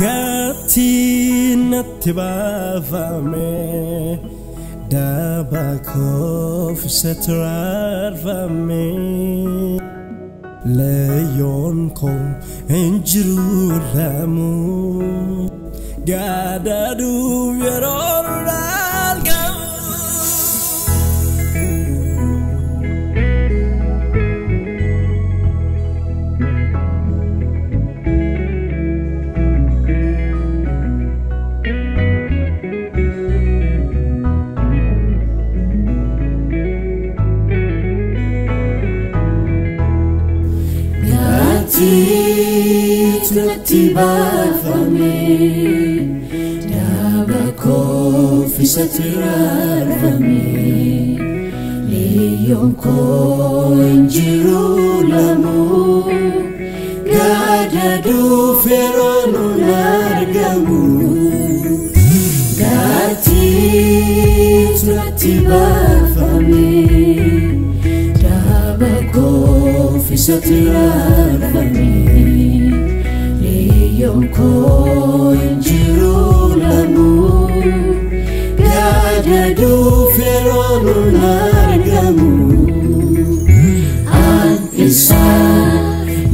Gatiin natti baafame daba koof isatti raarfame Leeyyoon koo hin jiru lamu gaadaduuf yeroo argamu. Natti baafame daba koof isatti raarfame leeyyoon koo hin jiru lamu gaadaduuf yeroo nun argamu. Gatiin natti baafame daba koof isatti raarfame leeyyoon koo hin jiru lamu gaadaduuf yeroo nun argamu. An isa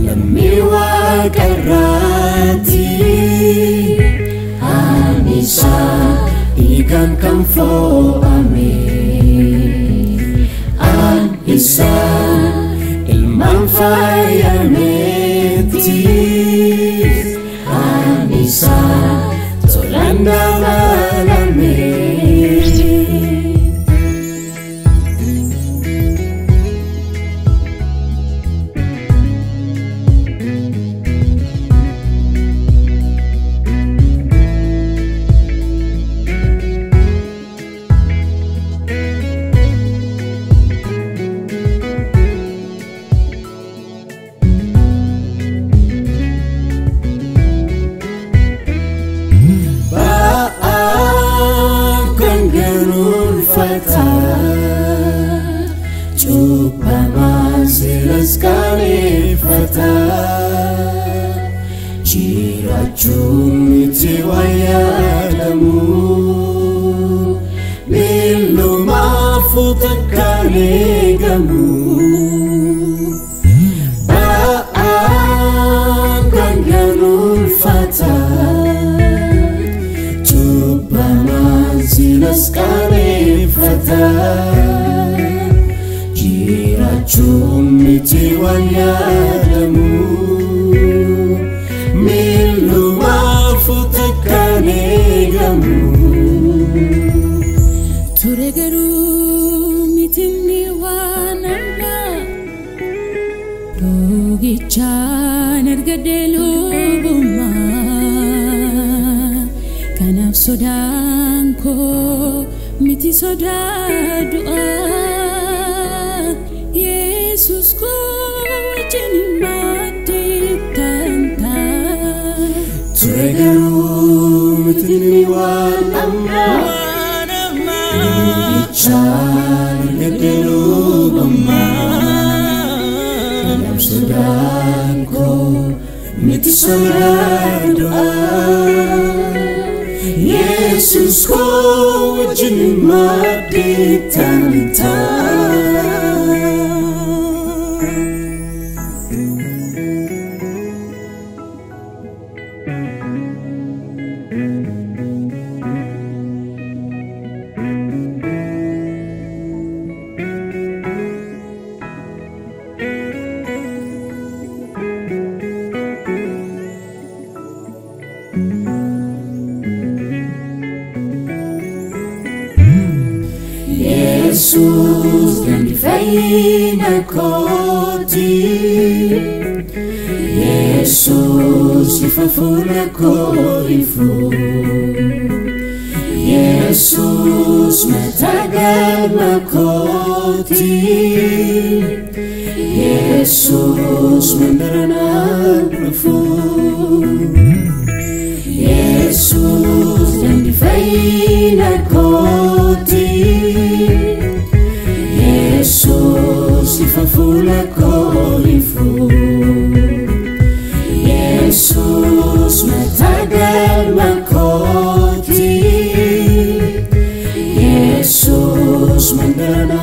lammii waaqarraati an isa dhiigaan kan fo'ame an isa ilmaan faayameeti an isa tolaan dabalame. Cubbamaan silas qaaneffata jiraachuun miti waan yaadamu millumaaf takkaan eegamu. Ba'aan kan ganuulfata cubbamaan silas qaaneffata jiraachuun miti waan yaadamu millumaaf takkaan eegamu. Ture garuu mitinni waan ammaa Dhoogichaan argadhee lubummaa Kanaaf sodaan koo miti sodaa du'aa Yesus koo wajjin maddii tantaa. Ture garuu mitinni waan ammaa Dhoogichaan argadhee lubummaa Kanaaf sodaan koo miti sodaa du'aa Yesus koo wajjin maddii tantaa. Yesus daandii fayyina kooti Yesus ifa fuula koo ifu Yesus mataa galma kooti Yesus mandara naa dhufu Yesus daandii fayyina kooti Yesus ifa fuula koo ifu Yesus matagal makoti, Yesus mandana.